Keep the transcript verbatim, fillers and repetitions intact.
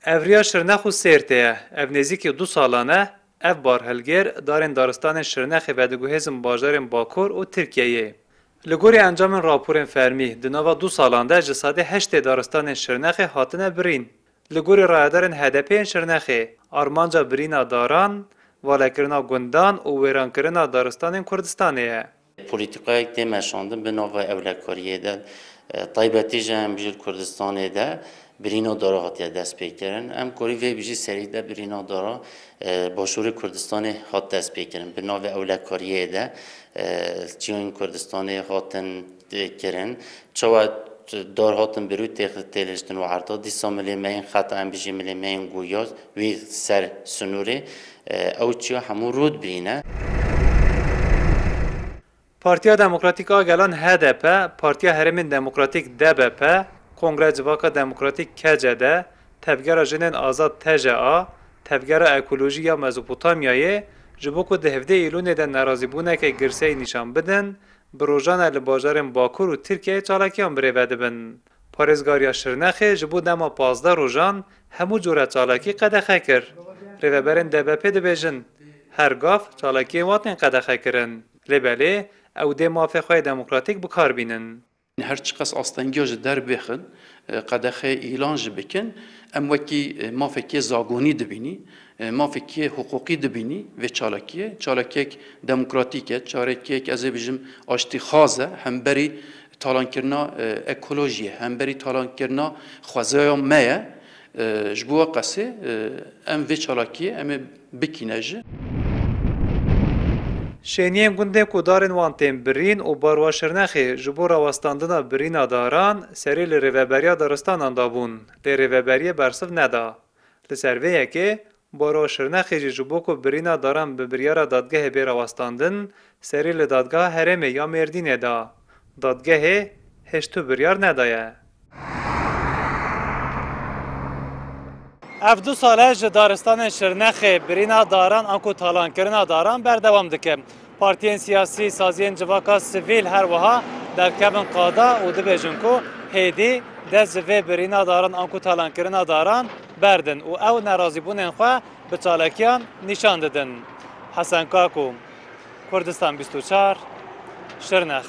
Evriya Şirnex û Sêrtê ye. Ev nêzîkî du salan e, ev barhilgêr darên daristanên Şirnexê vediguhêzin bajarên Bakur û Tirkiyeyê. Li gorî encamên raporên fermî, di nava du salan de ji sedê heştê daristanên Şirnexê hatine birîn. Li gorî rayedarên H D P yên Şirnexê, armanca birîna daran, valekirina gundan û wêrankirina daristanên Kurdistanê ye. Polîtîkayek tê meşandin bi nava ewlekariyê de, e, taybetî jî em bijî li Kurdistanê de birîna dara hatiye destpêkirin. Em korî vê bijî serî de birîna dara, e, Başûrê Kurdistanê hat destpêkirin. Bi navê ewlekariyê de, e, çiyayên Kurdistanê hatin, e, kirin. Çawa dar hatin birû tê-, têliştin û erda. Dîsa milê me yên xeta em bijî milê me yên goya wî ser sinûrê, e, ew çiya hemû rû dibîne. Partiya Demokratîk a Gelan H D P, Partiya Herêmên Demokratîk D B P, Kongreya Civaka Demokratîk K C D, Tevgera Jinên Azad T J A, Tevgera Ekolojî ya Mezopotamyayê, ji bo ku di hevdeh Îlûnê de nerazîbûneke girseyî nîşan bidin, bi rojane li bajarên Bakur û Tirkiyeyê çalakiyan birêve dibin. Parêzgariya Şirnexê ji bo dema pazdeh rojan hemû cure çalakî qedexe kir. Rêveberên D B P dibêjin, her gav çalakiyên wan tên qedexe kirin. Lê belê ew dê mafê xwe yê demokratîk bi kar bînin. Her çiqas astengiya ji der bêxin, e, qedexeyê îlan jî bikin, em wekî, e, mafekê zagonî dibînî, e, mafekê hiqûqî dibînî vê çalakiyê. Çalakiyek demokratîk e, çalakiyek, ez ê bijim, aştîxaz e, hemberî talankirina, e, ekolojiyê, hemberî talankirina xwezaya me ye. E, ji bo we qesê, e, em vê çalakiyê em ê bikîne jî. Şêniyên gundê ku darên wan tên birîn û Baroya Şirnexê ji bo rawestandina birîna daran serî li Rêveberiya Daristanan dabûn, lê Rêveberiyê bersiv neda. Li ser vê yekê, Baroya Şirnexê jî ji bo ku birîna daran bi biryara dadgehê bê rawestandin, serî li Dadgeha Herêmê ya Mêrdînê da. Dadgehê hêj tu biryar nedaye. Ev du sal e ji daristanên Şirnexê birîna daran anku talankirina daran berdewam dike. Partiyên siyasî, saziyên civaka sivîl her wiha derkevin qada û dibêjin ku hêdî dest ji vê birîna daran anku talankirina daran berdin û ew nerazîbûnên xwe bi çalakiyan nîşan didin. Hesen Kako, Kurdistan bîst û çar, Şirnex.